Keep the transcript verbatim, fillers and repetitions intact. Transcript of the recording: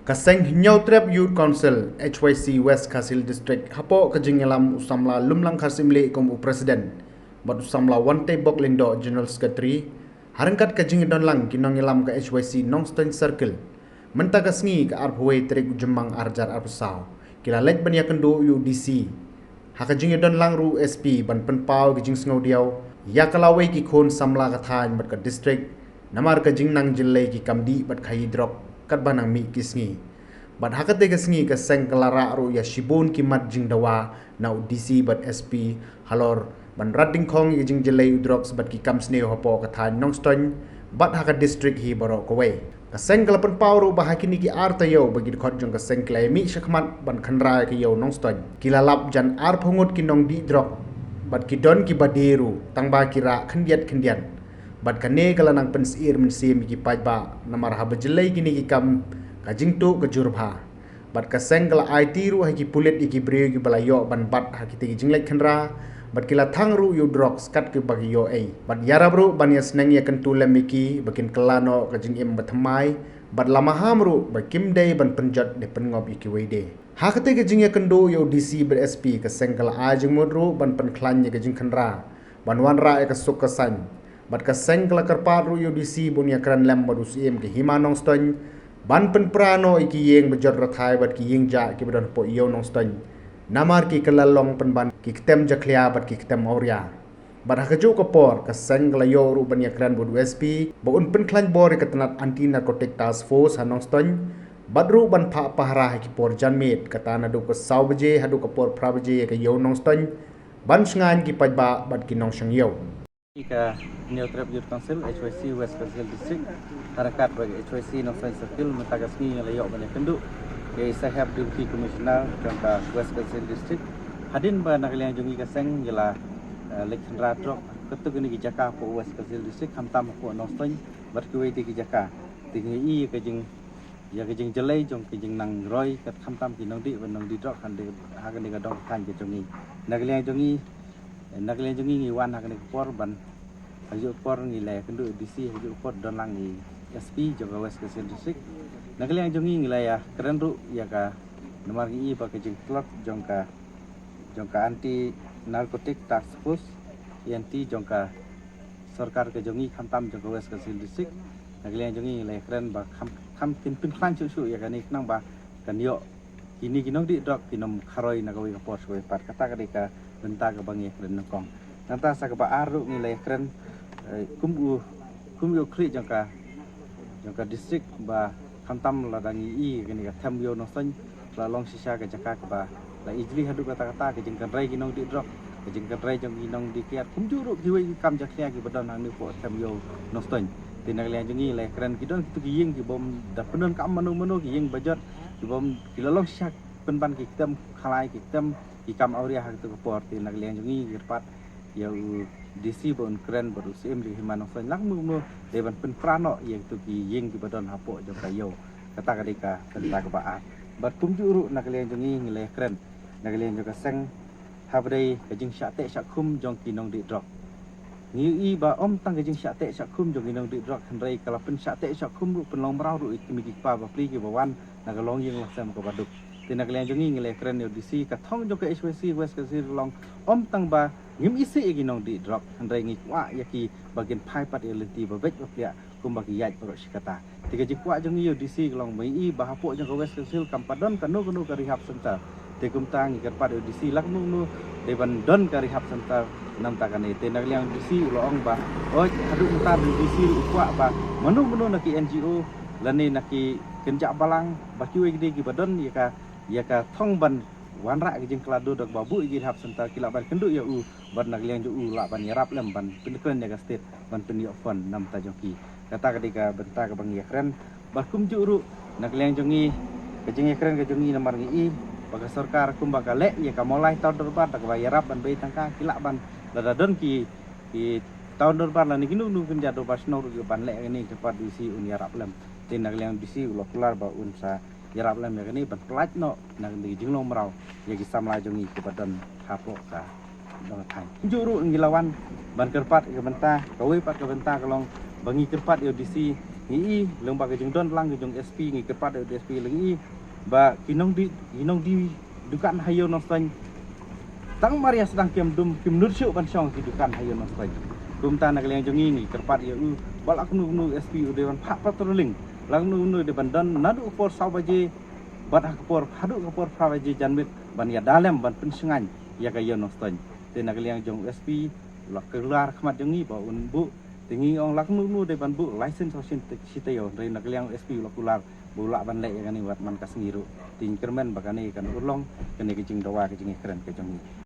Ka seng Hynñiewtrep Youth Council, H Y C, West Khasi Hills District, hapoh ka jingïalam u samla Lumlang Kharsyimlieh kum u President bad u samla Wantebok Lyngdoh, General Secretary, ha ryngkat ka jingdon lang ki nongïalam ka H Y C Nongstoiñ Circle, mynta ka sngi ka arphew wei tarik u Jymmang ar hajar arphew saw, ki la leit ban ïakynduh ïa u D C ha ka jingdon lang ruh u S P ban pynpaw ki jingsngewdiaw ïa ka lawei ki khun samla ka thaiñ bad ka district namar ka jingnang jyllei ki kam dih bad khaïi drok katba nang mih ki sngi. Bad ha katei ka sngi ka seng ka la rah ruh ïa shibun ki mat jingdawa na u D C bad S P halor ban rat dyngkhong ïa ka jingjyllei u drugs bad ki kam sniew hapoh ka thaiñ Nongstoiñ bad ha ka district hi baroh kawei. Ka seng ka la pynpaw ruh ba ha kine ki ar taïew ba ki dkhot jong ka seng ki la ïamih shakhmat ban khynra ïa ka ïew Nongstoiñ, ki la lap jan arphew ngut ki nongdih drok bad ki don kiba die ruh tangba ki rah khyndiat khyndiat. Bad kane ka la nang pynsyier mynsiem ïa ki paidbah namar haba jyllei kine ki kam ka jingtuh ka jur bha. Bad ka seng ka la aiti ruh ha ki pulit ïa ki briew kiba la ïoh ban bat ha kitei ki jingleit khynra bad ki la thang ruh ïa u drugs katba ki ïoh ei. Bad ïarap ruh ban ïasneng ïakyntu lem ïa ki ba kin kylla noh ka jingim bathymmai bad la maham ruh ba kim dei ban pynjot ne pynngop ïa kiwei de. Ha katei ka jingïakynduh ïa u D C bad S P ka seng ka la ai jingmut ruh ban pynkhlaiñ ïa ka jingkhynra ban wanrah ïa ka suk ka saiñ. Bad ka seng ka la kyrpad ruh ïa u D C ba un ïakren lem bad u Syiem ka Hima Nongstoiñ ban pynpra noh ïa ki ïing ba jot rathai bad ki ïing jah kiba don hapoh ïew Nongstoiñ namar ki kylla long pynban ki ktem jakhlia bad ki ktem awria. Bad ha kajuh ka por ka seng ka la ïoh ruh ban ïakren bad u S P ba un pynkhlaiñ bor ïa ka tnat Anti Narcotic Task Force ha Nongstoiñ bad ruh ban phah pahara ha ki por janmiet, kata naduh ka saw baje haduh ka por phra baje ïa ka ïew Nongstoiñ ban shngaiñ ki paidbah bad ki nongshong ïew. Ka Hynñiewtrep Youth Council, H Y C, West Khasi Hills District, ha ryngkat bad ka H Y C Nongstoiñ Circle, mynta ka sngi ngi la ïoh ban ïakynduh ïa i Saheb Deputy Commissioner jong ka West Khasi Hills District. Hadien ba na ka liang jong ngi ka seng ngi la, eh, leit khynra drok katto katne ki jaka hapoh West Khasi Hills District, khamtam hapoh Nongstoiñ bad kiwei de ki jaka. Te ngi ïohi ïa ka jing ïa ka jingjyllei jong ka jingnang roi kat khamtam ki nongdih bad nongdih drok ha kane ka dong ka thaiñ ka jong ngi. Na ka liang jong ngi, na ka liang jong ngi ngi wan ha kane ka por ban, ha kajuh ka por ngi la ïakynduh D C, ha kajuh ka por don lang i S P jong ka West Khasi Hills District. Na ka liang jong ngi ngi la ïakren ruh ïa ka, namar ngi i ba ka jingtlot jong ka, jong ka Anti Narcotic Task Force, A N T, jong ka sorkar ka jong ngi khamtam jong ka West Khasi Hills District. Na ka liang jong ngi ngi la ïakren ba kham, kham kin pynkhlaiñ shuh shuh ïa kane khnang ba kan ïoh kine ki nongdih drok kin ym kharoi na kawei ka por sha kawei pat. Kata ka dei ka bynta kaba ngi ïakren nyngkong. Nangta sa kaba ar ruh ngi la ïakren, eh, kum u, kum u khlieh jong ka, jong ka district ba khamtam lada ngi i kane ka them ïew Nongstoiñ la long shisha ka jaka kaba la ijli haduh katta katta, ka jingkynrei ki nongdih drok, ka jingkynrei jong ki nongdih kiad, kumjuh ruh kiwei ki kam jakhlia kiba don hangne hapoh them ïew Nongstoiñ. Te na ka liang jong ngi la ïakren ki don kitu ki ïing kibym da pyndonkam mano mano, ki ïing ba jot kibym, ki la long shisha pynban ki ktem khalai, ki ktem ki kam awria ha kitu ka por. Te na ka liang jong ngi ngi kyrpad ïa u D C ba un kren bad u Syiem jong ka Hima Nongstoiñ lang kumno kumno dei ban pynpra noh ïa kitu ki ïing kiba don hapoh jong ka ïew. Kata ka dei ka bynta kaba ar. Bad kumjuh ruh na ka liang jong ngi ngi la ïakren, na ka liang jong ka seng, haba dei ka jingshah teh shah khum jong ki nongdih drok. Ngi ïohi ba ym tang ka jingshah teh shah khum jong ki nongdih drok, hynrei ka la pynshah teh shah khum ruh, pynlong mraw ruh ïa ki kmie ki kpa bapli kiba wan na ka longïing longsem kaba duk. Te na ka liang jong ngi ngi la ïakren ïa u D C, ka thong jong ka H Y C West Khasi Hills ka long ym tang ba ngim isih ïa ki nongdih drok, hynrei ngi kwah ïa ki ba kin phai pat ïa ka lynti ba beit ba pliah kumba ki ïaid baroh shi katta. Te ka jingkwah jong ngi ïa u D C ka long ba ngi i ba hapoh jong ka West Khasi Hills kam pat don kano kano ka rehab center. Te kumta ngi kyrpad ïa u D C lak kumno kumno dei ban don ka rehab center namar kane. Te na ka liang u D C u la ong ba, oi, haduh mynta u D C u kwah ba mano mano na ki N G O lane na ki kynjah balang ba kiwei ki dei kiba don ïa ka, ïa ka thong ban wanrah ka jingkylla dur da kaba buh ïa ki rehab center ki lah ban kynduh ïa u, bad na ka liang jong u lah ban ïarap lem ban pynkren ïa ka state ban pynïoh fund namar jong ki. Kata ka dei ka bynta kaba ngi ïakren. Bad kumjuh ruh na ka liang jong ngi, ka jingïakren ka jong ngi namar ngi i ba ka sorkar kumba ka leh ïa ka mawlai town dorbar da kaba ïarap ban bei tyngka, ki lah ban, lada don ki, ki town dorbar lane kino kino ki kynja dorbar shnong ruh ki ban leh kane, kyrpad D C un ïarap lem. Te na ka liang D C u la kular ba un sa ïarap lem ïa kane ban pyllait noh na ka jinglong mraw ïa ki samla jong ngi kiba don hapoh ka dong ka thaiñ. Kumjuh ruh ngi la wan ban kyrpad ïa ka bynta, kawei pat ka bynta ka long ba ngi kyrpad ïa u D C Ngi i lyngba ka jingdon lang ka jong SP, ngi kyrpad ïa u SP lyngi ba ki nongdie, ki nongdie dukan ha ïew Nongstoiñ, tang mar ïa sdang kim dum, kim nud shuh ban shong ki dukan ha ïew Nongstoiñ. Kumta na ka liang jong ngi, ngi kyrpad ïa u ba la kumno kumno u SP u dei ban phah patrolling, la kumno kumno u dei ban don naduh ka por saw baje bad ha ka por, haduh ka por phra baje janmiet ban ïada lem ban pynshngaiñ ïa ka ïew Nongstoiñ. Te na ka liang jong u SP, la kular khmat jong ngi ba un buh, te ngi ong la kumno kumno u dei ban buh license ha shi taïew, hynrei na ka liang u SP u la kular ba u lah ban leh ïa kane wat man ka sngi ruh. Te ngi kyrmen ba kane kan urlong, kane ka jingdawa ka jingïakren ka jong ngi.